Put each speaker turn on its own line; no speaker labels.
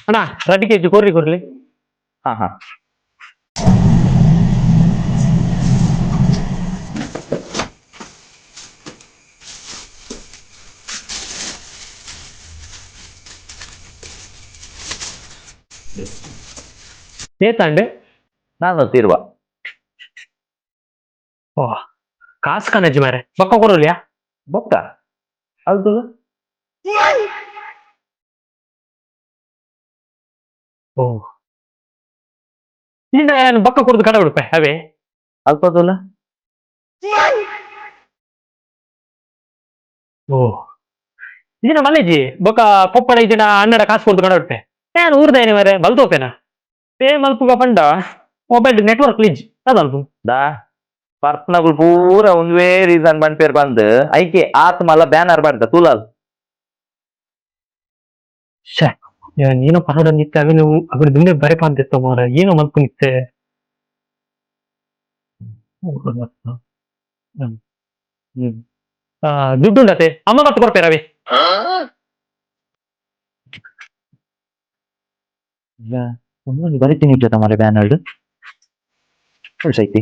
ಅಣ್ಣ, 2 ಕೆಜಿ ಕೋರಿ ಕೊರ್ಲಿ.
ಹಾ ಹಾ.
ನೇತಾಂಡೆ.
ನಾನು ತೀರ್ವ.
ಓ, ಕಾಸು ಕಾನಜ್ಜಿ ಮಾರೆ, ಬೊಕ್ಕ ಕೊರಲಿಯಾ?
ಬೊಕ್ಕ ಅಲ್ತು.
ಓ, ನಿನ್ನ ಏನು ಬೊಕ್ಕ ಕೊರ್ದು ಕಡ ಬಿಡುಪೆ ಅವೇ.
ಅಲ್ಪದಲ್ಲ.
ಓ, ಇದಿನ ಮಲ್ಲೇಜಿ ಬೊಕ್ಕ ಪೊಪ್ಪಡ ಇಜಿನ ಅಣ್ಣಡ ಕಾಸು ಕೊರ್ದು ಕಡ ಬಿಡ್ಪೆ. ನಾನು ಊರ್ದಾಯನೆ ಮಾರೆ, ಬಲ್ತೋಪೇನ ಪೇ ಮಲ್ಪುಗ ಪಂಡ ಮೊಬೈಲ್ ನೆಟ್ವರ್ಕ್ ಲಿಜ್ ಅದಲ್ಪ.
ದಾ ಪರ್ಪನಗುಲ್ ಪೂರ ಒಂದುವೇ ರೀಸನ್ ಪನ್ಪೇರ್ ಬಂದ್ ಐಕೆ ಆತ್ ಮಲ್ಲ ಬ್ಯಾನರ್ ಬಾಡ್ದ ತೂಲಾಲ್.
ಶ್ಯಾ, ಏನೋ ಪರೋಡ ನಿತ್ತೆ ಅವೇನು ಅವನು ದುಂಡೆ ಬರೆಪ ಅಂತಿತ್ತು ಮಾರ, ಏನೋ ಮಲ್ಪು ನಿತ್ತೆ. ಹ್ಮ್ ಹ್ಮ್ ಆ, ದುಡ್ಡು ಉಂಡತೆ, ಅಮ್ಮ ಮತ್ತೆ ಕೊರ್ಪೇರ ಅವೇ.
ಒಂದೊಂದು ಬರಿತೀನಿ ಜೊತೆ ಮಾರೆ ಬ್ಯಾನರ್ ಐತಿ.